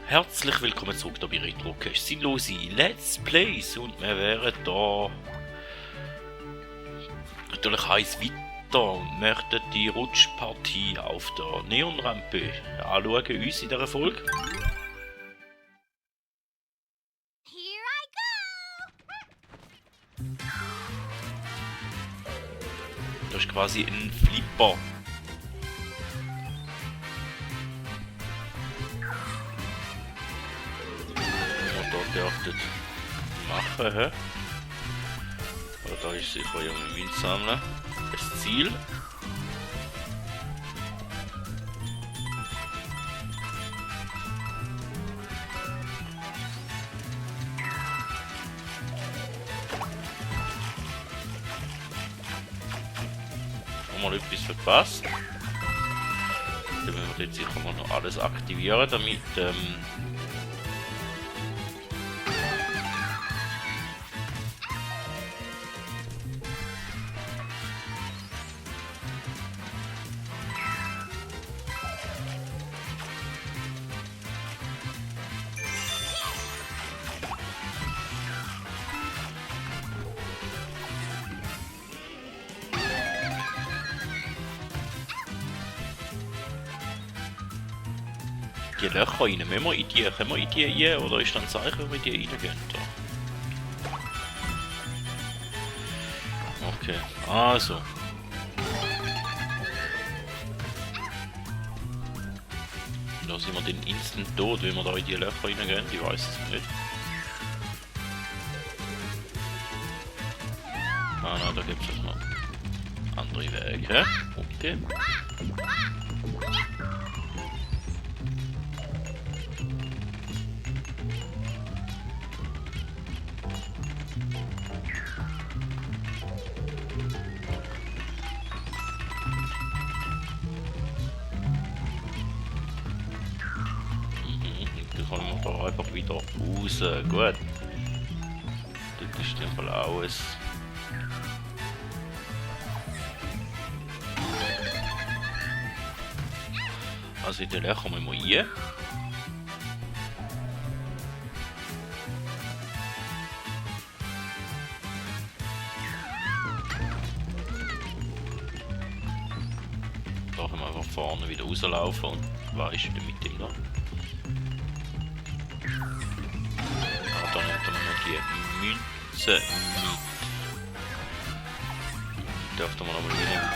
Herzlich willkommen zurück hier bei Retrocache Sinnlose Let's Plays und wir wären da natürlich eins weiter und möchten die Rutschpartie auf der Neonrampe anschauen, uns in dieser Folge. Das ist quasi ein Flipper. Dürftet machen, he? Aber da ist sicher irgendwie Wind sammeln. Das Ziel. Haben wir etwas verpasst? Dann müssen wir jetzt sicher mal noch alles aktivieren, damit die Löcher rein. Können wir in die rein? Oder ist dann ein Zeichen, wenn wir in die reingehen? Okay, also. Da sind wir den instant tot, wenn wir da in die Löcher reingehen. Ich weiß es nicht. Ah nein, da gibt es noch andere Wege. Okay. Dann kommen wir da einfach wieder raus. Gut. Das ist in dem Fall alles. Also in den Löchern müssen wir rein. Da können wir einfach vorne wieder rauslaufen und was ist denn mit dem da? Ah, da nehmen wir noch die Münze mit. Die dürften wir noch mal reinnehmen.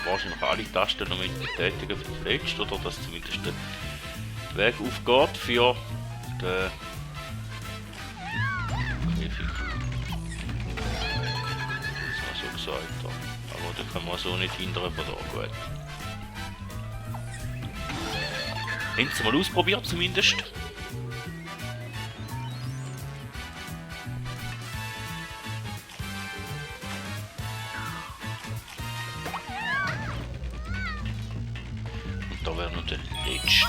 Wahrscheinlich alle Tasten noch mit betätigen für das letzte, oder dass zumindest der Weg aufgeht für den Käfig. Das war so gesagt, aber da können wir so nicht hindern von da, gut. Haben sie mal ausprobiert zumindest. Und da wäre noch der letzte.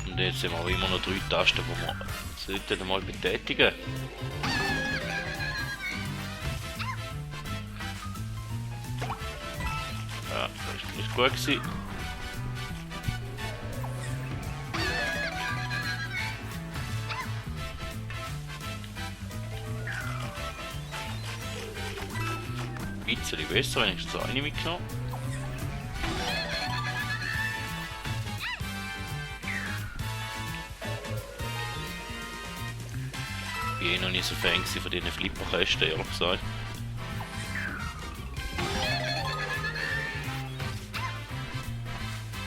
Und jetzt haben wir aber immer noch 3 Tasten, die wir sollten mal betätigen. Ja, das ist nicht gut gewesen. Ein bisschen besser, wenigstens eine mitgenommen. Ich bin noch nicht so Fan von diesen Flipperkästen, ehrlich gesagt.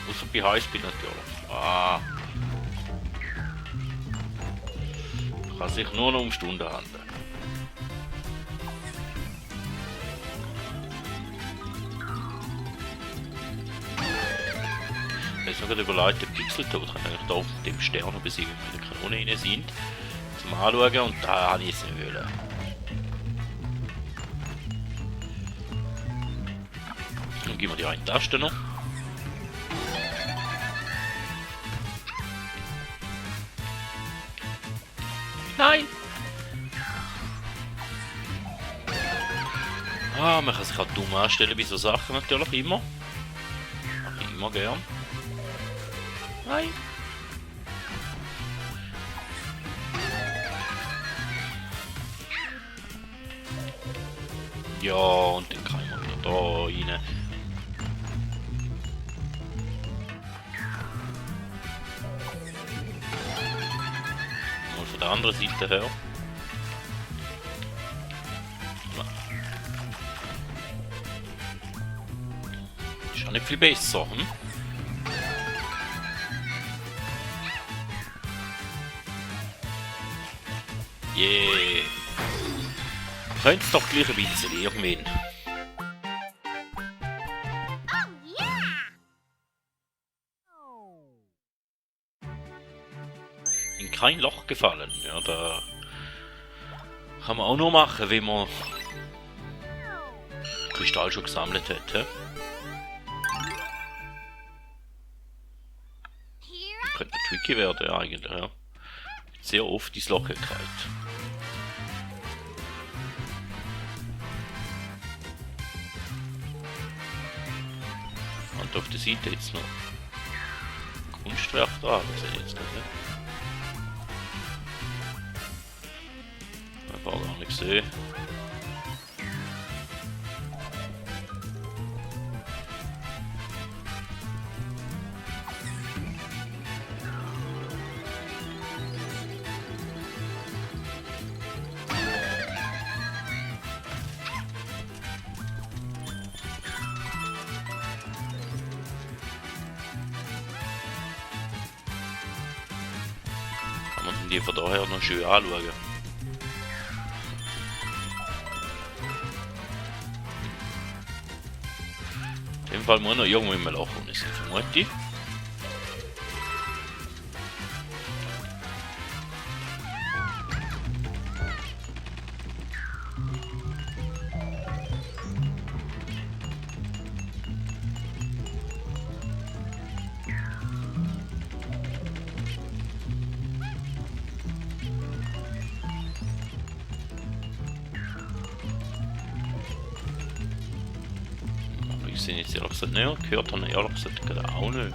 Außer bei Highspeed natürlich. Ah. Kann sich nur noch um Stunden handeln. Jetzt noch überlegt, der Pixeltod kann eigentlich da auf dem Stern besiegen, wenn wir in der Kanone rein sind. Zum Anschauen und da habe ich jetzt nicht wollen. Dann geben wir die eine Taste noch. Nein! Ah, man kann sich halt dumm anstellen bei so Sachen natürlich immer. Mach ich immer gern. Nein. Ja, und dann kann man wieder da rein. Mal von der anderen Seite her. Ist auch nicht viel besser, hm? Yeah. Könnte es doch gleich ein bisschen irgendwann. In kein Loch gefallen. Ja, da kann man auch nur machen, wenn man Kristall schon gesammelt hat. He? Könnte tricky werden, ja, eigentlich. Ja. Sehr oft ins Loch gekriegt. Und auf der Seite jetzt noch Kunstwerk da, das sehe ich jetzt nicht. Ich habe auch gar nicht gesehen. Kann man die von daher noch schön anschauen. In dem Fall muss noch irgendwo im Loch unten sein, vermute ich. Ich sehe jetzt ehrlich gesagt nicht, gehört dann ehrlich gesagt gerade auch nicht.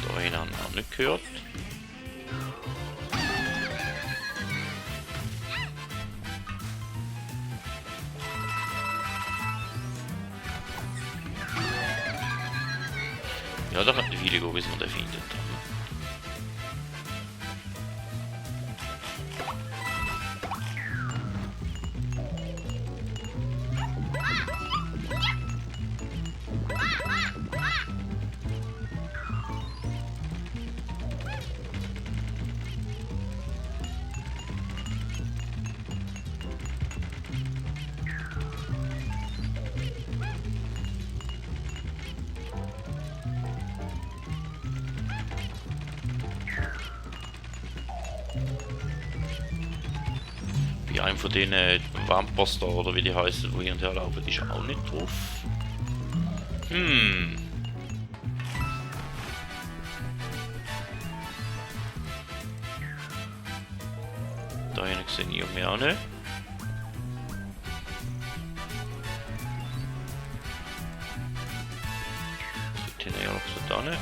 Da hinein auch nicht gehört. Ja, da hat eine Weile gehen, bis man den findet. Bei einem von denen Vampers da, oder wie die heißen, wo hier und her laufen, ist auch nicht drauf. Da hinten sehe ich irgendwie auch nicht. Dort hinten ehrlich gesagt auch nicht.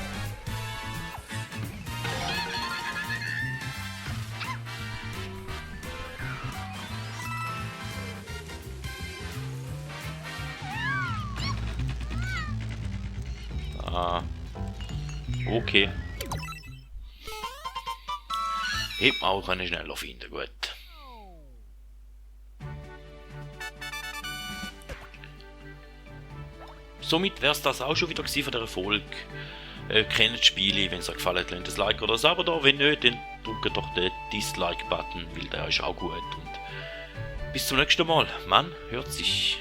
Ah. Okay. Hätte man auch schneller finden, gut. Somit wäre es das auch schon wieder von der Erfolg. Kennt die Spiele, wenn es euch gefallen hat, lasst ein Like oder ein Abo da. Wenn nicht, dann drückt doch den Dislike-Button, weil der ist auch gut. Und bis zum nächsten Mal. Man hört sich.